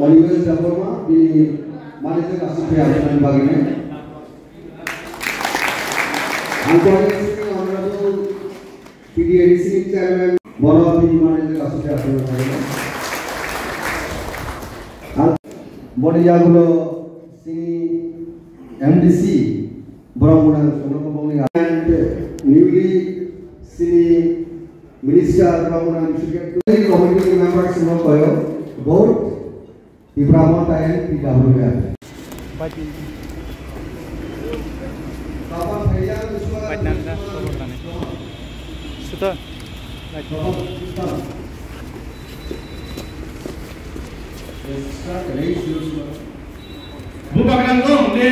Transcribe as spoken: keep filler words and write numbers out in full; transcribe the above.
Oliver Debbarma, bini manager aswk khe aswknani bagwi nai. Ang koi sini honorable P D A D C chairman, bono bini manager aswk khe aswknani bagwi nai. Ang boni yagulo sini M D C, borok mwnang chwngno bongni and newly sini minister borok mwnang secretary committee members no koyo vote Tipra Motha and P W F. Bait nanda, tolor tani. Suto. Bait. Bubagra no ne